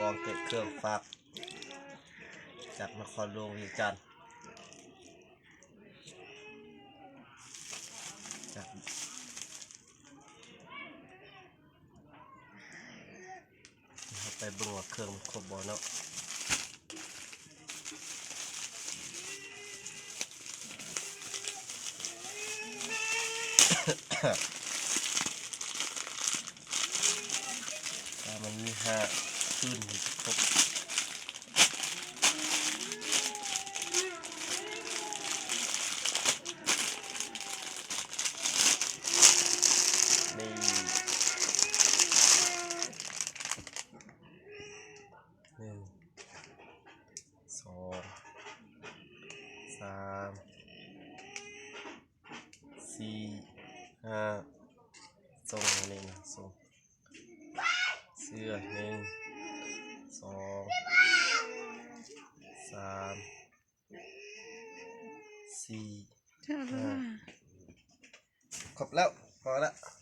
ຂອງເກັບເຄື່ອງຝາກຈາກນະຄອນຫຼວງວຽງຈັນ ຈາກ ເຮົາໄປເບິ່ງວ່າເຄື່ອງມັນຄົບບໍ່ເນາະ. ຖ້າມັນມີຫ້າຄືນມັນຈະຄົບ. ໜຶ່ງ ໜຶ່ງ ສອງ ສາມ ສີ່ ຫ້າ ສົ່ງອັນນີ້ນະ ສົ່ງເສື້ອ ໜຶ່ງ ສອງ ສາມ ສີ່ ຫ້າ ຄົບແລ້ວ ພໍແລ້ວ.